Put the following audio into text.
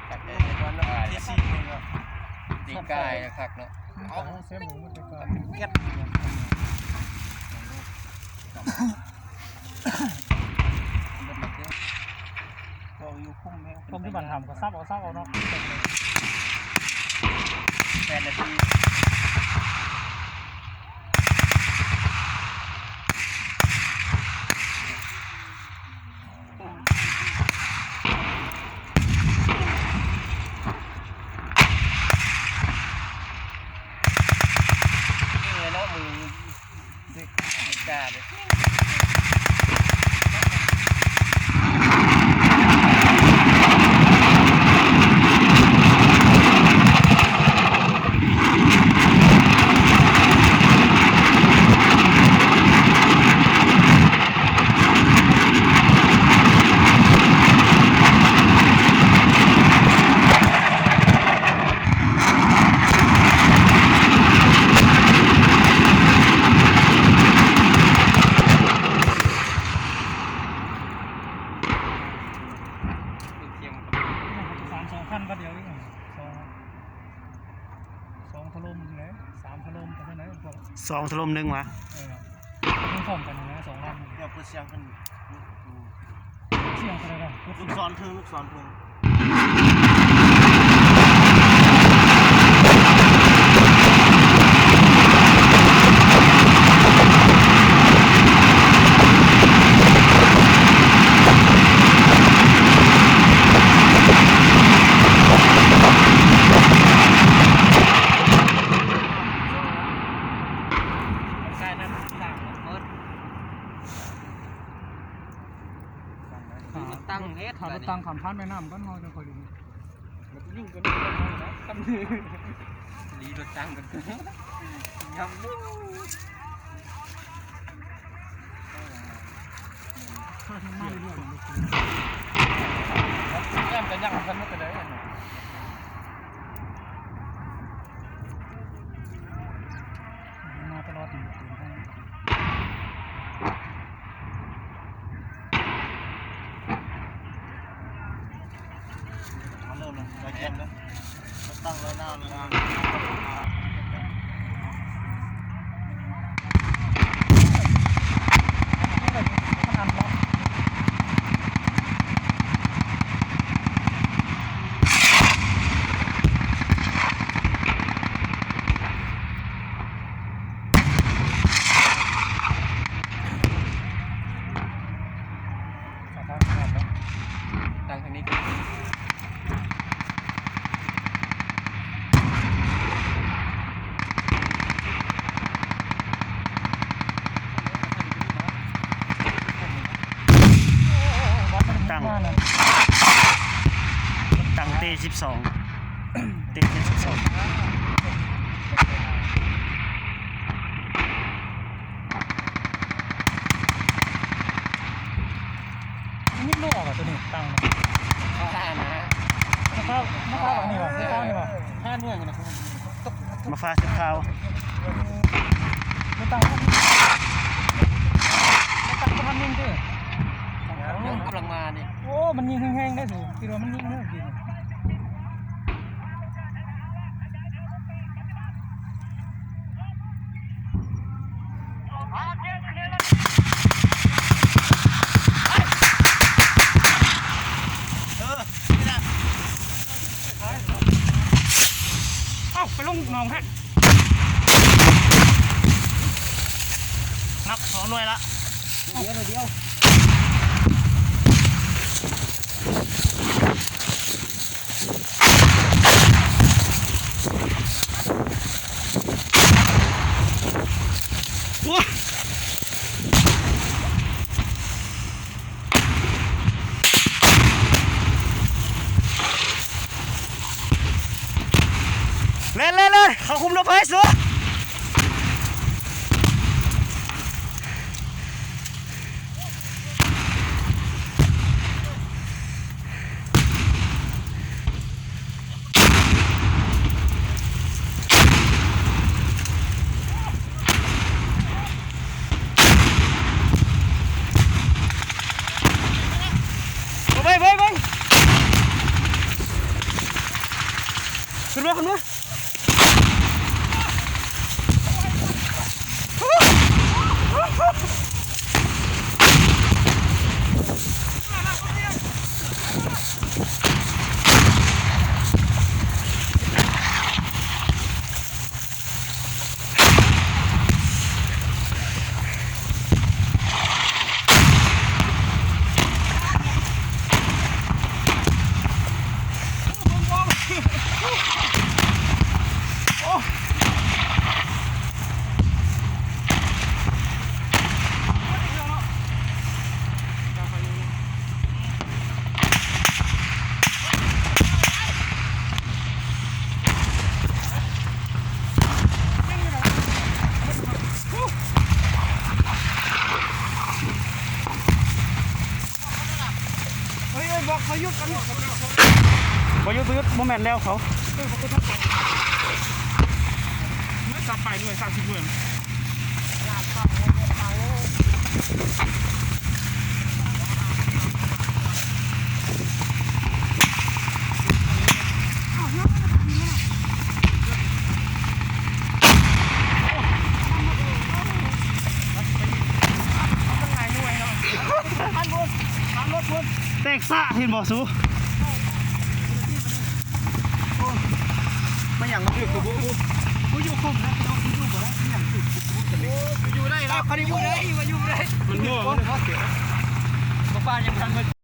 ຄັກແທ້ເນາະ ທີ່ສີ່ເນາະ ຕີກາຍຄັກເນາະ ເອົາ ເສຍງມັນແກ້ດ ເຈົ້າຢູ່ຄຸ້ມແຮງ ຜົມຢູ່ບ້ານຖ້ຳກໍສັບເອົາ ສັບເອົາເນາະ ແປດນາທີ ເອີເນາະ ມື ເດັກກາເດ້. ສາມ ສອງຄັນບາດດຽວນີ້ ສອງ ສອງຖະຫຼົ່ມແຫຼະ ສາມຖະຫຼົ່ມ ເທົ່ານັ້ນ ສອງຖະຫຼົ່ມໜຶ່ງຫວາ ເອີ ມັນພ້ອມກັນນະ ສອງລຳ ດຽວເປີດສຽງເພິ່ນ ສຽງເທົ່າໃດນະ ລູກສອນເທິງ ລູກສອນເທິງ. ເອົາລົດຕັງເຮັດ ເອົາລົດຕັງຂ້າມຜ່ານແມ່ນ້ຳກ່ອນ ເຮົາຈັ່ງຄ່ອຍ ມັນກໍຍິງກັນນະ ຄັນນີ້ ລີລົດຕັງກັນ ຍຳ ຍຳກັນຍັງກັນໝົດເລີຍ ມາຕະຫຼອດນີ້ ມາເລີ່ມເລີຍ ຈອຍແຈມເດີ ຕັ້ງໄວ້ໜ້າເລີຍ ຕັ້ງທາງນີ້ ຕັ້ງ ຕັ້ງເຕສິບສອງ ເຕສິບສອງ. ມີໂລອະ ໂຕນີ້ຕັ້ງ ເຂົາຫານະ ມາຟ້າ ມາຟ້າອັນນີ້ບໍ່ ມາຟ້າອັນນີ້ບໍ່ ມາຟ້າເຊບຂາວ ມາຕັ້ງ ມາຕັ້ງບໍ່ທັນຍິງຕິ ກຳລັງມານີ້ ໂອ້ ມັນຍິງແຮງໆ ໄດ໋ສູ ຄິດວ່າມັນຍິງເດີ ກີ້ນີ້. ເອີ ນີ້ນະ ເອົ້າ ໄປລົງໜອງແທ້ ນັບສອງໜ່ວຍລະ ດຽວ ດຽວ. ເຫຼັ້ນໆໆ ເຂົ້າຄຸມລົບໄພສູ. ໂ ເອົາມາ. ເຮີ້ຍ ເຮີ້ຍ ບອກເຂົາຢຸດກ່ອນ. ບໍ່ຢຸດ ບໍ່ຢຸດ ບໍ່ແມ່ນແລ້ວເຂົາ. ເອີ ບໍ່ຄືທັນໄປ ເມື່ອກັບໄປໜ່ວຍ ສາມສິບໜ່ວຍ. ແຕກຊະ ເຫັນບໍ່ສູ? ມາຫຍັງມາຖືກຕົວບຸ ບໍ່ຢູ່ຄົມນະ ພີ່ນ້ອງ ຢູ່ບໍ່ໄດ້ ອີຫຍັງຖືກ ໂອ້ ຢູ່ໄດ້ລະ ຄັນຢູ່ໄດ້ ຢູ່ໄດ້ ມັນບໍ່ ບໍ່ປານຍັງທັນ.